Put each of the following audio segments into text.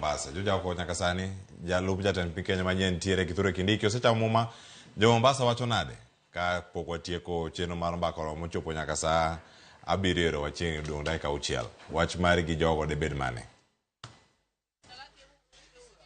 Mombasa. George Aoko nyaka sani jalup jatend piny Kenya manyien nitiere Kithure Kindiki osechamo muma. Jo Mombasa wacho nade? Ka pok watieko chenro mar mbaka oromo chopo nyaka saa 7 ero wachiegni dong' dakika 6. Wach mari gi jogo debed mane?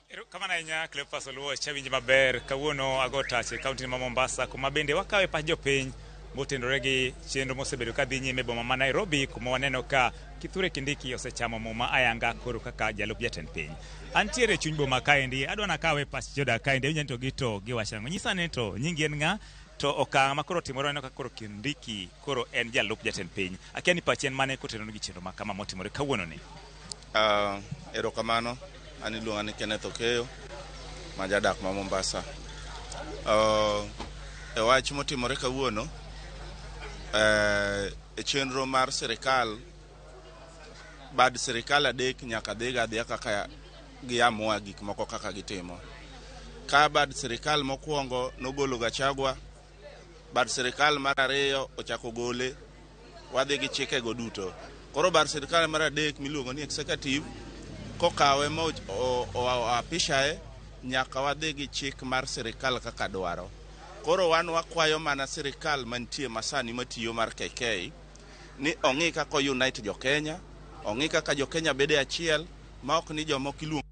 Erokamano ahinya Cleophas Oluoch, awinji maber. Kawuono ago tach e kaunti ma Mombasa kuma bende wakawe pach jopiny motenore gi chenro mosebedo ka dhi nyime e boma ma Nairobi kuma waneno ka Kithure Kindiki osechamo muma ayanga koro kaka jalup jatend piny. Antiere e chuny boma kaendi, adwa nakawe pach jodak kaendi, awinjo ni to gito giwacho ang'o. Nyisa ane to nyingi en ng'a to okang' ma koro otimore waneno ka koro Kindiki koro en jalup jatend piny. Akia ni pachi en mane kotenore gi chenro ma kama motimore kawuono ni. Erokamano, an iluonga ni Kenneth Okeyo, ma jadak ma Mombasa. E wach motimore kawuono, e chenro mar sirikal, bad sirikal adek nyaka dhiga adhiya kaka giamua gik moko kaka gitimo. Ka bad sirikal mokwongo nogolo Gachagua, bad sirikal mar ariyo ochako gole, wadhi gi chikego duto. Koro bad sirikal mar adek miluongo ni executive kokawe ma oapishae, nyaka wadhi gi chik mar sirikal kaka dwaro. Koro wan wakwayo mana sirikal mantie masani matiyo mar KK ni ong'i kaka unite jo Kenya, ong'i kaka jo Kenya bede achiel, ma ok ni jomoko iluongo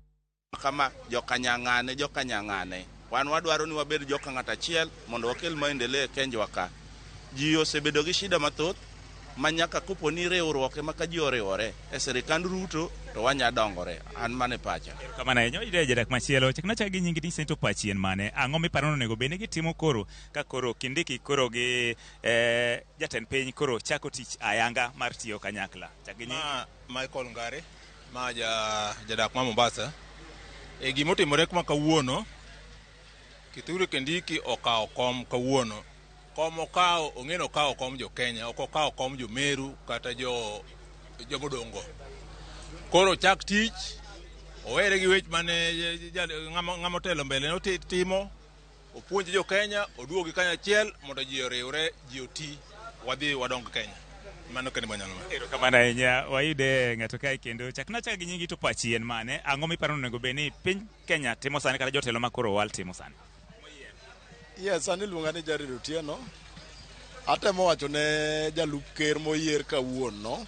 kama jokanyang'ane jokanyang'ane. Wan wadwaro ni wabed joka ng'at achiel mondo wakel maendeleo e Kenjwa ka. Ji osebedo gi shida mathoth ma nyaka kopo ni riwruok ema ka ji oriwore e sirikand Ruto to wanya dongore. An mano e pacha. Erokamano ahinya. Wayude jadak machielo. Chakna chak gi nyingi tinyisa ni to pachi en mane? Ang'o miparo ni onego bed ni gitimo koro ka koro Kindiki koro gi jatend piny koro chako tich ayanga mar tiyo kanyakla? Chak gi nyingi. Ma Michael Ngare, ma jadak ma Mombasa. E gima otimore kuma kawuono, Kithure Kindiki okawo kom kawuono. Kom okawo, ong'e ni okawo kom jo Kenya, ok okawo kom jo Meru kata jo jomodongo. Koro chak tich, owere gi wech mane ng'ama otelo mbele ne timo, opuonj jo Kenya, oduogi kanyachiel mondo ji oriwre, ji oti, wadhi wadong Kenya. Mano kende manyalo wacho. Erokamano ahinya. Wayude ng'ato kae kendo. Chakna chak gi nyingi to pachi en mane? Ang'o miparo ni onego bed ni piny Kenya timo sani kata jotelo ma koro owal timo sani? Yes, an iluonga ni Jared Otieno. Atemo wacho ne jalup ker moyier kawuono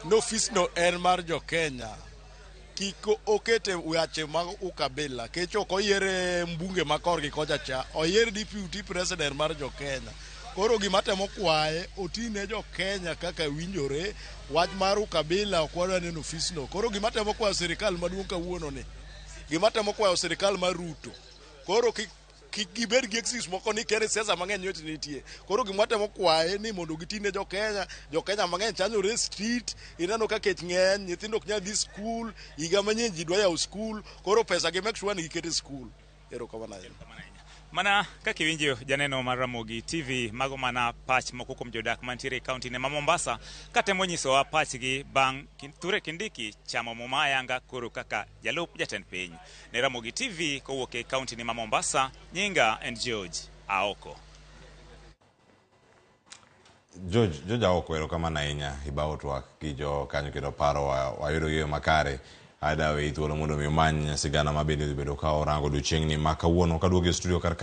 ni ofisno en mar jo Kenya. Kik okete weche mag ukabila kech ok oyiere mbunge ma korgi kocha cha, oyier deputy president mar jo Kenya. Koro gima atemo kwaye oti ne jo Kenya kaka winjore. Wach mar ukabila ok wadwa neno ofisno. Koro gima atemo kwayo sirikal maduong' kawuono ni, gima atemo kwayo sirikal mar Ruto, koro kik gibed gi excuse moko ni kere siasa mang'eny nyocha nitie. Koro gima watemo kwaye ni mondo giti ne jo Kenya, jo Kenya mang'eny chanyore e street, ineno ka kech ng'eny, nyithindo ok nyal dhi skul, higa manyien ji dwa yawo skul, koro pesa gi make sure ni giketo e skul. Erokamano ahinya. Mana kaka iwinjo janeno mar Ramogi TV, mago mana pach moko kuom jodak mantiere e kaunti ne ma Mombasa katemo nyisowa pachgi bang' Kithure Kindiki chamo muma ayanga koro kaka jalup jatend piny. Ne Ramogi TV kowuok e kaunti ne ma Mombasa, nyinga en George Aoko. George Aoko, erokamano ahinya ibawo twak gi jo kanyo kendo paro wayudo gi yo makare. Adaweyi thuolo mondo mi umany sigana ma bende dhi bedo ka orango odiochieng'ni ma kawuono kaduogo e studio kar